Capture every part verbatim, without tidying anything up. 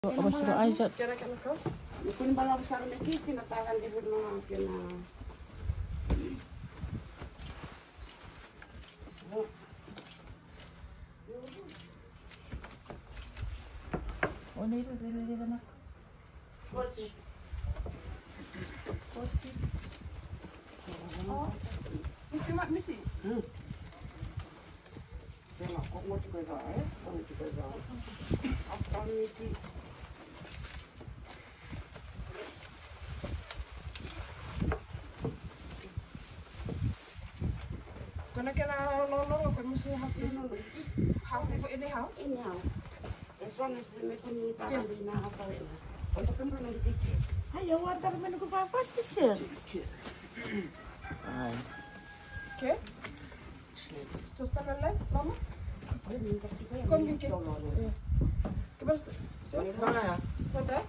Awa suru Isaac. Kena, kena kau. Ni kua ni balavu sara me kiki na tala ni vuna kena. O nei ira, ira, ira, ira na. Misi, ma, misi. Kona kena lololo, kona musu hafu. Hafu for anyhow. Anyhow. As long as the mekuni tara bina hafa wena. Ai, au a tara mena ko fa fa sisir. Ai. Okay. Just a little, mama. Come here, kid. Yeah. Come on, sit. What that?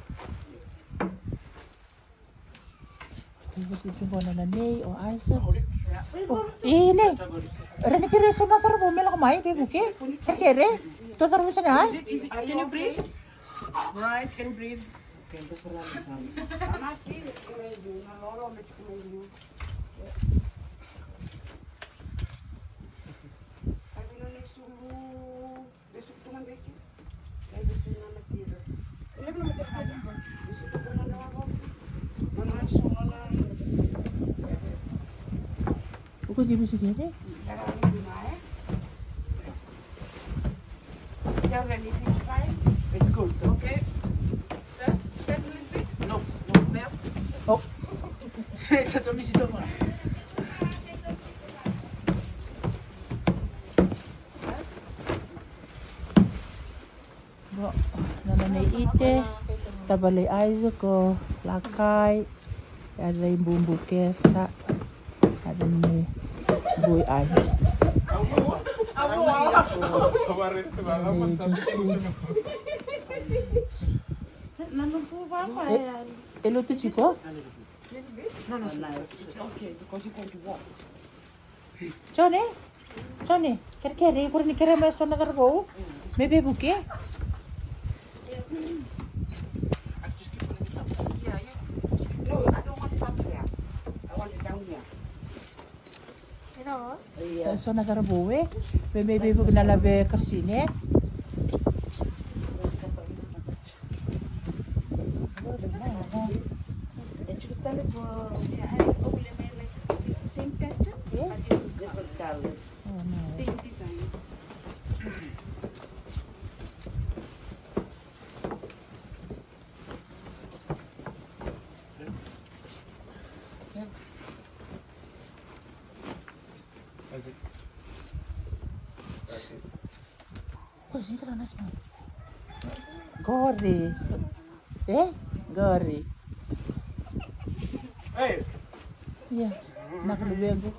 Tuvasi tu qo na nei o Isaac. O, i nei. Ra ni kerea so na cauravou me lako mai veivuke. Ra kere. Tou cauravou sa na. Is it, is it, can you breathe? Right, can you breathe? O koya e biuti kece? It's good. Okay. Sir, spend a little bit? No, no. Left. Oh. That's what Missy don't want. Qo na nona ite, tavale i Isaac o Lakai, yaca i Bubu Kesa, yaca ni Bui Isaac. E, e lutu tiko? No, no, it's okay because you're going to walk. Joni, Joni, kerekere, iko rawa ni kerea mai so na cauravou me veivuke. No, I don't want it up here. I want it down here. So na cauravou e me, me veivuke na lave karsini. Same pattern, but different colors. Same design. Qori. E? Qori. Ia, na ka luvequ.